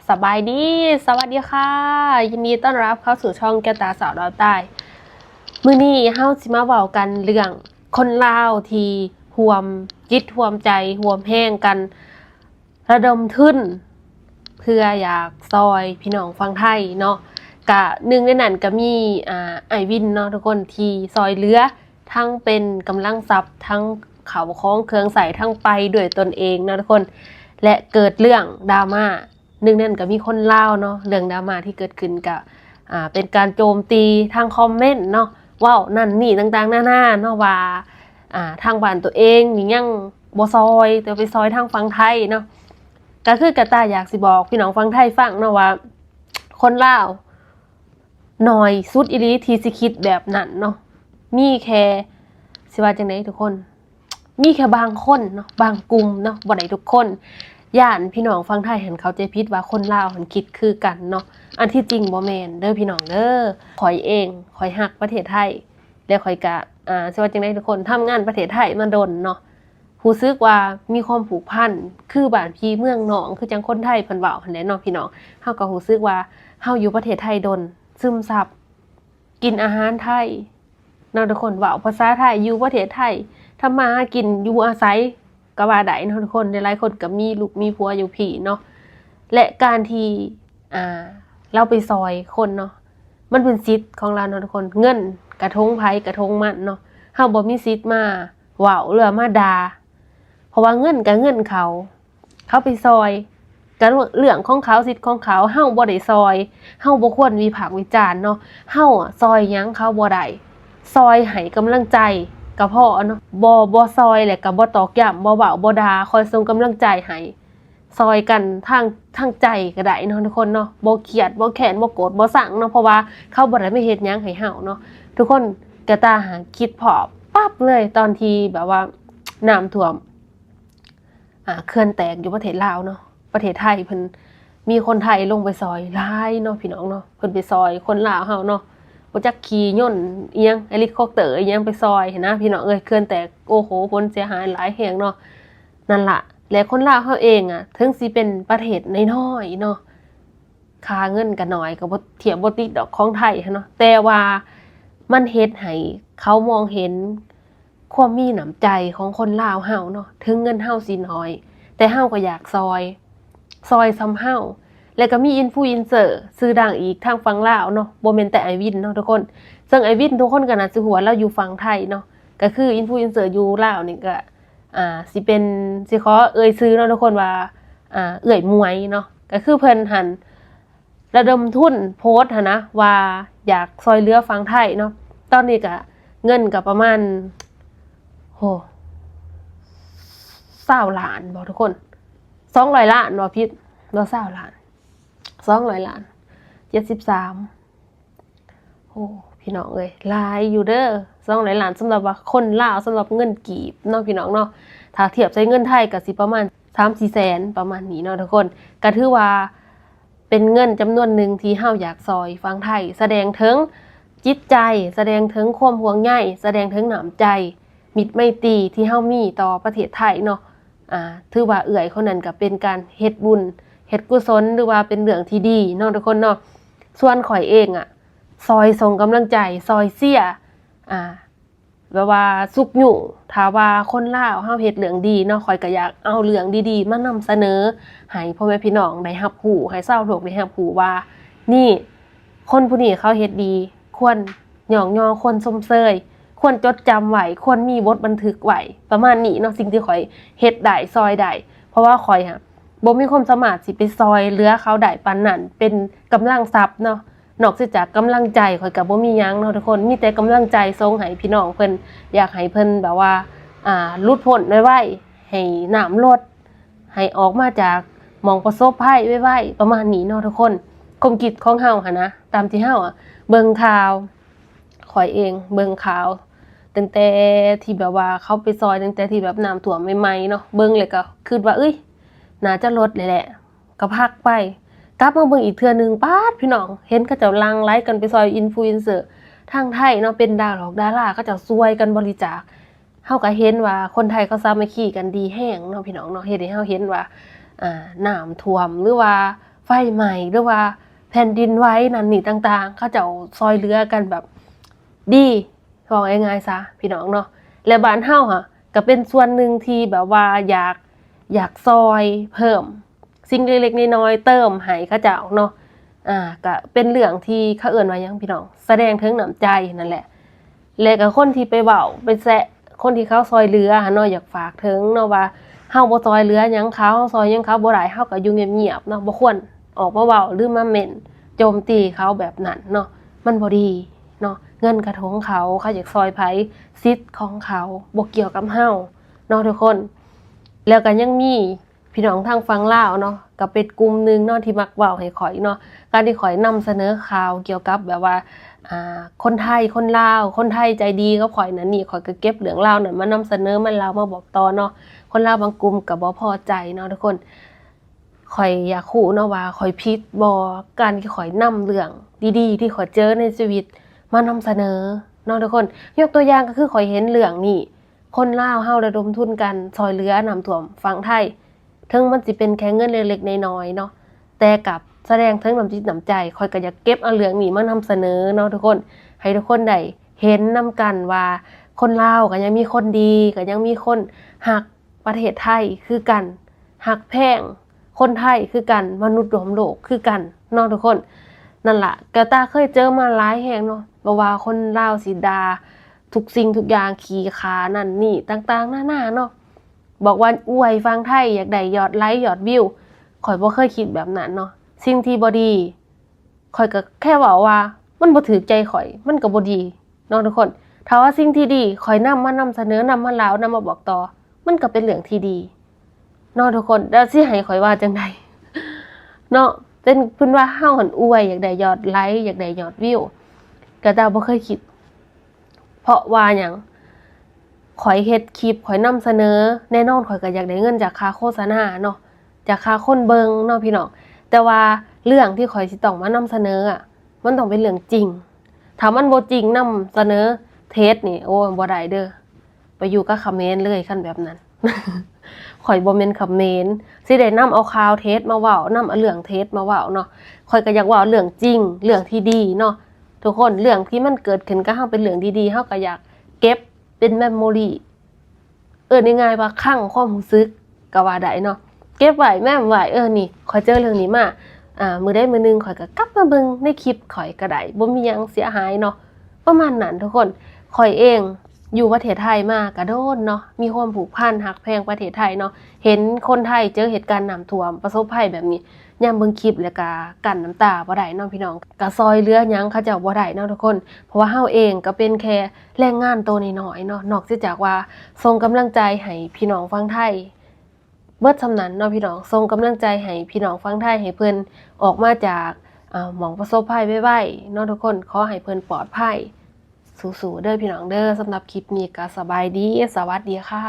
ສະບາຍດີ ສະຫວັດດີຄ່ະ ຍິນດີຕ້ອນຮັບເຂົ້າສູ່ຊ່ອງແກ້ວຕາສາວລາວໃຕ້. ມື້ນີ້ເຮົາຊິມາເວົ້າກັນເລື່ອງຄົນລາວທີ່ຮ່ວມຈິດຮ່ວມໃຈ ຮ່ວມແຮງກັນ ລະດົມທຶນ ເພື່ອຢາກຊ່ອຍພີ່ນ້ອງຝັ່ງໄທເນາະ. ກະໜຶ່ງໃນນັ້ນກະມີ ອ່າ ອ້າຍວິນເນາະທຸກຄົນ ທີ່ຊ່ອຍເຫຼືອ ທັງເປັນກຳລັງຊັບ ທັງເຂົ້າຂອງເຄື່ອງໃຊ້ ທັງໄປດ້ວຍຕົນເອງເນາະທຸກຄົນ ແລະ ເກີດເລື່ອງດຣາມາ. ໜຶ່ງໃນນັ້ນກະມີຄົນລາວເນາະ ເລື່ອງດຣາມາທີ່ເກີດຂຶ້ນກະ ອ່າ ເປັນການໂຈມຕີທາງຄອມເມັນເນາະ ເວົ້ານັ້ນນີ້ຕ່າງໆນານາເນາະ ວ່າ ອ່າ ທາງບ້ານຕົວເອງນີ້ຍັງບໍ່ຊ່ອຍ ແຕ່ໄປຊ່ອຍທາງຝັ່ງໄທເນາະ. ກະຄືກະຕາຢາກຊິບອກພີ່ນ້ອງຝັ່ງໄທຟັງເນາະວ່າ ຄົນລາວໜ້ອຍສຸດອີ່ຫຼີທີ່ຊິຄິດແບບນັ້ນເນາະ ມີແຄ່ ຊິວ່າຈັ່ງໃດທຸກຄົນ ມີແຄ່ບາງຄົນເນາະ ບາງກຸ່ມເນາະ ບໍ່ໄດ້ທຸກຄົນ. ຢ້ານພີ່ນ້ອງຝັ່ງໄທຫັ້ນເຂົ້າໃຈຜິດວ່າຄົນລາວຫັ້ນຄິດຄືກັນເນາະ ອັນທີ່ຈິງບໍ່ແມ່ນເດີພີ່ນ້ອງເດີ. ຂ້ອຍເອງ ຂ້ອຍຮັກປະເທດໄທ ແລະ ຂ້ອຍກະ ອ່າ ຊິວ່າຈັ່ງໃດທຸກຄົນ ທຳງານປະເທດໄທມາດົນເນາະ ຮູ້ສຶກວ່າມີຄວາມຜູກພັນ ຄືບ້ານພີ່ເມືອງນ້ອງ ຄືຈັ່ງຄົນໄທເພິ່ນເວົ້າຫັ້ນແຫຼະເນາະພີ່ນ້ອງ. ເຮົາກໍຮູ້ສຶກວ່າເຮົາຢູ່ປະເທດໄທດົນ ຊຶມຊັບ ກິນອາຫານໄທເນາະທຸກຄົນ ເວົ້າພາສາໄທ ຢູ່ປະເທດໄທ ທຳມາຫາກິນ ຢູ່ອາໄສກໍວ່າໄດ້ເນາະທຸກຄົນ. ຫຼາຍໆຄົນກໍມີລູກມີຜົວຢູ່ພີ້ເນາະ ແລະ ການທີ່ ອ່າ ລາວໄປຊ່ອຍຄົນເນາະ ມັນເປັນສິດຂອງລາວເນາະທຸກຄົນ. ເງິນກະຖົງໃຜກະຖົງມັນເນາະ ເຮົາບໍ່ມີສິດມາເວົ້າ ຫຼືວ່າມາດ່າ ເພາະວ່າເງິນກະເງິນເຂົາ ເຂົາໄປຊ່ອຍ ກະເລື່ອງຂອງເຂົາ ສິດຂອງເຂົາ ເຮົາບໍ່ໄດ້ຊ່ອຍ ເຮົາບໍ່ຄວນວິພາກວິຈານເນາະ. ເຮົາຊ່ອຍຫຍັງເຂົາບໍ່ໄດ້ ຊ່ອຍໃຫ້ກຳລັງໃຈກະພໍເນາະ ບໍ່ ບໍ່ຊ່ອຍ ແລະ ກະບໍ່ຕອກຢ້ຳ ບໍ່ເວົ້າ ບໍ່ດ່າ ຄອຍສົ່ງກຳລັງໃຈໃຫ້ ຊ່ອຍກັນທາງ ທາງໃຈກະໄດ້ເນາະທຸກຄົນເນາະ ບໍ່ຄຽດ ບໍ່ແຄ້ນ ບໍ່ໂກດ ບໍ່ຊັງເນາະ ເພາະວ່າເຂົາບໍ່ໄດ້ມາເຮັດຫຍັງໃຫ້ເຮົາເນາະ. ທຸກຄົນກະຕາຫາຄິດພໍປັບເລີຍ ຕອນທີ່ແບບວ່ານ້ຳຖ້ວມ ອ່າ ເຂື່ອນແຕກຢູ່ປະເທດລາວເນາະ ປະເທດໄທເພິ່ນ ມີຄົນໄທລົງໄປຊ່ອຍຫຼາຍເນາະພີ່ນ້ອງເນາະ ເພິ່ນໄປຊ່ອຍຄົນລາວເຮົາເນາະ ບໍ່ຈັກຂີ່ຍົນອີ່ຫຍັງ ເຮລິຄອບເຕີອີ່ຫຍັງໄປຊ່ອຍຫັ້ນນະພີ່ນ້ອງເອີຍ. ເຂື່ອນແຕກ ໂອ້ໂຫ ຜົນເສຍຫາຍຫຼາຍແຮງເນາະ ນັ້ນລະ. ແລະ ຄົນລາວເຮົາເອງອະ ເຖິງຊິເປັນປະເທດນ້ອຍໆເນາະ ຄ່າເງິນກະໜ້ອຍ ກະບໍ່ ທຽບບໍ່ຕິດດອກຂອງໄທຫັ້ນເນາະ ແຕ່ວ່າມັນເຮັດໃຫ້ເຂົາມອງເຫັນ ຄວາມມີນ້ຳໃຈຂອງຄົນລາວເຮົາເນາະ ເຖິງເງິນເຮົາຊິໜ້ອຍ ແຕ່ເຮົາກໍຢາກຊ່ອຍ ຊ່ອຍສ່ຳເຮົາ. ແລະ ກໍມີອິນຟລູເອັນເຊີຊື່ດັງອີກທາງຝັ່ງລາວເນາະ ບໍ່ແມ່ນແຕ່ອ້າຍວິນເນາະທຸກຄົນ ເຊິ່ງອ້າຍວິນທຸກຄົນກໍໜ້າຊິຮູ້ວ່າລາວຢູ່ຝັ່ງໄທເນາະ ກໍຄືອິນຟລູເອັນເຊີຢູ່ລາວນີ້ກໍ ອ່າ ຊິເປັນ ຊິຂໍເອີ່ຍຊື່ເນາະທຸກຄົນວ່າ ອ່າ ເອື້ອຍໝວຍເນາະ ກໍຄືເພິ່ນຫັ້ນ ລະດົມທຶນໂພສຫັ້ນນະ ວ່າຢາກຊ່ອຍເຫຼືອຝັ່ງໄທເນາະ. ຕອນນີ້ກະເງິນກະປະມານ ໂຫ ຊາວລ້ານບໍ່ທຸກຄົນ ສອງຮ້ອຍລ້ານບໍ່ ຜິດບໍ່ ຊາວລ້ານ ສອງຮ້ອຍລ້ານ ເຈັດສິບສາມ ໂອ້ ພີ່ນ້ອງເອີຍ ຫຼາຍຢູ່ເດີ ສອງຮ້ອຍລ້ານ ສຳລັບວ່າຄົນລາວ ສຳລັບເງິນກີບເນາະ ພີ່ນ້ອງເນາະ. ຖ້າທຽບໃສ່ເງິນໄທກະຊິປະມານສາມສີ່ແສນ ປະມານນີ້ເນາະທຸກຄົນ ກະຖືວ່າ ເປັນເງິນຈຳນວນໜຶ່ງທີ່ເຮົາຢາກຊ່ອຍຝັ່ງໄທ ສະແດງເຖິງຈິດໃຈ ສະແດງເຖິງຄວາມຫ່ວງໃຍ ສະແດງເຖິງນ້ຳໃຈ ມິດໄມຕີທີ່ເຮົາມີຕໍ່ປະເທດໄທເນາະ. ອ່າ ຖືວ່າເອື້ອຍຄົນນັ້ນກໍເປັນການເຮັດບຸນ ເຮັດກຸສົນ ຫຼືວ່າເປັນເລື່ອງທີ່ດີເນາະທຸກຄົນເນາະ. ສ່ວນຂ້ອຍເອງອະ ຊ່ອຍສົ່ງກຳລັງໃຈ ຊ່ອຍເຊຍ ອ່າ ແບບວ່າຊຸກຍູ້ ຖ້າວ່າຄົນລາວເຮົາເຮັດເລື່ອງດີເນາະ ຂ້ອຍກໍຢາກເອົາເລື່ອງດີໆມານຳສະເໜີໃຫ້ພໍ່ແມ່ພີ່ນ້ອງໄດ້ຮັບຮູ້ ໃຫ້ຊາວໂລກໄດ້ຮັບຮູ້ວ່າ ນີ້ ຄົນຜູ້ນີ້ເຂົາເຮັດດີ ຄວນຍ້ອງຍໍ ຄວນຊົມເຊີຍ ຄວນຈົດຈຳໄວ້ ຄວນມີບົດບັນທຶກໄວ້ ປະມານນີ້ເນາະ. ສິ່ງທີ່ຂ້ອຍເຮັດໄດ້ ຊ່ອຍໄດ້ ເພາະວ່າຂ້ອຍຫະ ບໍ່ມີຄວາມສາມາດຊິໄປຊ່ອຍເຫຼືອເຂົາໄດ້ປານນັ້ນ ເປັນກຳລັງຊັບເນາະ. ນອກເສຍຈາກກຳລັງໃຈ ຂ້ອຍກໍບໍ່ມີຫຍັງເນາະທຸກຄົນ ມີແຕ່ກຳລັງໃຈສົ່ງໃຫ້ພີ່ນ້ອງເພິ່ນ ຢາກໃຫ້ເພິ່ນແບບວ່າ ອ່າ ຫຼຸດພົ້ນໄວໆ ໃຫ້ນ້ຳລົດ ໃຫ້ອອກມາຈາກໝ່ອງປະສົບໄພໄວໆ ປະມານນີ້ເນາະທຸກຄົນ. ຄວາມຄິດຂອງເຮົາຫັ້ນນະ ຕາມທີ່ເຮົາ ອະ ເບິ່ງຂ່າວ ຂ້ອຍເອງເບິ່ງຂ່າວຕັ້ງແຕ່ທີ່ແບບວ່າເຂົາໄປຊ່ອຍ ຕັ້ງແຕ່ທີ່ແບບນ້ຳຖ້ວມໃໝ່ໆເນາະ ເບິ່ງແລ້ວກໍຄິດວ່າ ເອີຍ ໜ້າຈະລົດແຫຼະ ກໍພັກໄປ. ກັບມາເບິ່ງອີກເທື່ອໜຶ່ງ ປາດ ພີ່ນ້ອງ ເຫັນເຂົາເຈົ້າຫຼັ່ງໄຫຼກັນໄປຊ່ອຍອິນຟລູເອັນເຊີທາງໄທເນາະ ເປັນດາຫຼອກດາລາ ເຂົາເຈົ້າຊ່ວຍກັນບໍລິຈາກ. ເຮົາກໍເຫັນວ່າຄົນໄທເຂົາສາມັກຄີກັນດີແຮງເນາະ ພີ່ນ້ອງເນາະ ເຮັດໃຫ້ເຮົາເຫັນວ່າ ອ່າ ນ້ຳຖ້ວມ ຫຼືວ່າ ໄຟໄໝ້ ຫຼືວ່າແຜ່ນດິນໄຫວນັ້ນນີ້ຕ່າງໆ ເຂົາເຈົ້າຊ່ອຍເຫຼືອກັນແບບດີ ເວົ້າງ່າຍໆຊະພີ່ນ້ອງເນາະ. ແລະບ້ານເຮົາຫະ ກະເປັນສ່ວນໜຶ່ງທີ່ແບບວ່າຢາກ ຢາກຊ່ອຍເພີ່ມສິ່ງເລັກໆນ້ອຍໆ ເຕີມໃຫ້ເຂົາເຈົ້າເນາະ. ອາ ກະເປັນເລື່ອງທີ່ເຂົາເອີ້ນວ່າຫຍັງພີ່ນ້ອງ ສະແດງເຖິງນ້ຳໃຈນັ້ນແຫຼະ. ແລະກະຄົນທີ່ໄປເວົ້າໄປແຊະ ຄົນທີ່ເຂົາຊ່ອຍເຫຼືອຫັ້ນເນາະ ຢາກຝາກເຖິງເນາະວ່າ ເຮົາບໍ່ຊ່ອຍເຫຼືອຫຍັງເຂົາ ເຮົາຊ່ອຍຫຍັງເຂົາບໍ່ໄດ້ ເຮົາກະຢູ່ງຽບໆເນາະ ບໍ່ຄວນອອກມາເວົ້າ ຫຼືມາເມັ້ນໂຈມຕີເຂົາແບບນັ້ນເນາະ ມັນບໍ່ດີເນາະ. ເງິນກະຖົງເຂົາ ເຂົາຢາກຊ່ອຍໃຜ ສິດຂອງເຂົາ ບໍ່ກ່ຽວກັບເຮົາເນາະທຸກຄົນ. ແລ້ວກະຍັງມີ ພີ່ນ້ອງທາງຝັ່ງລາວເນາະ ກະເປັນກຸ່ມໜຶ່ງເນາະທີ່ມັກເວົ້າໃຫ້ຂ້ອຍເນາະ. ການທີ່ຂ້ອຍນຳສະເໜີຂ່າວກ່ຽວກັບແບບວ່າ ອ່າ ຄົນໄທ ຄົນລາວ ຄົນໄທໃຈດີກັບຂ້ອຍນັ້ນນີ້ ຂ້ອຍກະເກັບເລື່ອງລາວນັ້ນມານຳສະເໜີ ມາເລົ່າ ມາບອກຕໍ່ເນາະ. ຄົນລາວບາງກຸ່ມກະບໍ່ພໍໃຈເນາະທຸກຄົນ. ຂ້ອຍຢາກຮູ້ເນາະວ່າຂ້ອຍຜິດບໍ່ ການທີ່ຂ້ອຍນຳເລື່ອງດີໆທີ່ຂ້ອຍເຈີໃນຊີວິດມານຳສະເໜີເນາະທຸກຄົນ. ຍົກຕົວຢ່າງກະຄືຂ້ອຍເຫັນເລື່ອງນີ້ ຄົນລາວເຮົາລະດົມທຶນກັນຊ່ອຍເຫຼືອນ້ຳຖ້ວມຝັ່ງໄທ ເຖິງມັນຊິເປັນແຄ່ເງິນເລັກໆນ້ອຍໆເນາະ ແຕ່ກັບສະແດງເຖິງນ້ຳຈິດນ້ຳໃຈ. ຂ້ອຍກະຢາກເກັບເອົາເລື່ອງນີ້ມານຳສະເໜີເນາະທຸກຄົນ ໃຫ້ທຸກຄົນໄດ້ເຫັນນຳກັນວ່າ ຄົນລາວກະຍັງມີຄົນດີ ກະຍັງມີຄົນຮັກປະເທດໄທຄືກັນ ຮັກແພງຄົນໄທຄືກັນ ມະນຸດຮ່ວມໂລກຄືກັນເນາະທຸກຄົນ. ນັ້ນລະ ກະຕາເຄີຍເຈີມາຫຼາຍແຮງເນາະ ບໍ່ວ່າຄົນລາວຊິດ່າທຸກສິ່ງທຸກຢ່າງ ຂີ້ຂ້ານັ້ນນີ້ຕ່າງໆນານາເນາະ. ບອກວ່າອວຍຝັ່ງໄທ ຢາກໄດ້ຍອດໄລຍອດວິວ ຂ້ອຍບໍ່ເຄີຍຄິດແບບນັ້ນເນາະ. ສິ່ງທີ່ບໍ່ດີ ຂ້ອຍກະແຄ່ເວົ້າວ່າມັນບໍ່ຖືກໃຈຂ້ອຍ ມັນກະບໍ່ດີເນາະທຸກຄົນ. ຖ້າວ່າສິ່ງທີ່ດີ ຂ້ອຍນຳມານຳສະເໜີ ນຳມາເລົ່າ ນຳມາບອກຕໍ່ ມັນກະເປັນເລື່ອງທີ່ດີເນາະທຸກຄົນ. ແລ້ວຊິໃຫ້ຂ້ອຍວ່າຈັ່ງໃດເນາະ. ເປັນ ເພິ່ນວ່າເຮົາຫັ້ນອວຍ ຢາກໄດ້ຍອດໄລ ຢາກໄດ້ຍອດວິວ ກະເຈົ້າບໍ່ເຄີຍຄິດ ເພາະວ່າຫຍັງ? ຂ້ອຍເຮັດຄລິບ ຂ້ອຍນຳສະເໜີ ແນ່ນອນຂ້ອຍກະຢາກໄດ້ເງິນຈາກຄ່າໂຄສະນາເນາະ ຈາກຄ່າຄົນເບິ່ງເນາະພີ່ນ້ອງ. ແຕ່ວ່າເລື່ອງທີ່ຂ້ອຍຊິຕ້ອງມານຳສະເໜີອະ ມັນຕ້ອງເປັນເລື່ອງຈິງ. ຖ້າມັນບໍ່ຈິງ ນຳສະເໜີເທັດນີ້ ໂອ້ຍ ບໍ່ໄດ້ເດີ ໄປຢູ່ກັບຂະເໝນເລີຍ ຄັນແບບນັ້ນ. ຂ້ອຍບໍ່ແມ່ນຂະເໝນ ຊິໄດ້ນຳເອົາຂ່າວເທັດມາເວົ້າ ນຳເອົາເລື່ອງເທັດມາເວົ້າເນາະ. ຂ້ອຍກະຢາກເວົ້າເລື່ອງຈິງ ເລື່ອງທີ່ດີເນາະທຸກຄົນ. ເລື່ອງທີ່ມັນເກີດຂຶ້ນກັບເຮົາເປັນເລື່ອງດີໆ ເຮົາກະຢາກເກັບເປັນເມມໂມຣີ ເອີ້ນງ່າຍໆວ່າຄັງຄວາມຮູ້ສຶກກະວ່າໄດ້ເນາະ ເກັບໄວ້ ແມມໄວ້ ເອີ ນີ້ ຂ້ອຍເຈີເລື່ອງນີ້ມາ ອາ ມື້ໃດມື້ໜຶ່ງຂ້ອຍກະກັບມາເບິ່ງໃນຄລິບຂ້ອຍກະໄດ້ ບໍ່ມີຫຍັງເສຍຫາຍເນາະ ປະມານນັ້ນທຸກຄົນ. ຂ້ອຍເອງຢູ່ປະເທດໄທມາກະດົນເນາະ ມີຄວາມຜູກພັນຮັກແພງປະເທດໄທເນາະ ເຫັນຄົນໄທເຈີເຫດການນ້ຳຖ້ວມ ປະສົບໄພແບບນີ້ ຍາມເບິ່ງຄລິບແລ້ວກະກັ້ນນ້ຳຕາບໍ່ໄດ້ເນາະພີ່ນ້ອງ. ກະຊ່ອຍເຫຼືອຫຍັງເຂົາເຈົ້າບໍ່ໄດ້ເນາະທຸກຄົນ ເພາະວ່າເຮົາເອງກະເປັນແຄ່ແຮງງານໂຕນ້ອຍໆເນາະ. ນອກເສຍຈາກວ່າສົ່ງກຳລັງໃຈໃຫ້ພີ່ນ້ອງຝັ່ງໄທ ເບິດສ່ຳນັ້ນເນາະພີ່ນ້ອງ ສົ່ງກຳລັງໃຈໃຫ້ພີ່ນ້ອງຝັ່ງໄທ ໃຫ້ເພິ່ນອອກມາຈາກ ອາ ໝ່ອງປະສົບໄພໄວໆເນາະທຸກຄົນ. ຂໍໃຫ້ເພິ່ນປອດໄພ ສູ້ໆເດີພີ່ນ້ອງເດີ. ສຳລັບຄລິບນີ້ກະສະບາຍດີ ສະຫວັດດີຄ່ະ.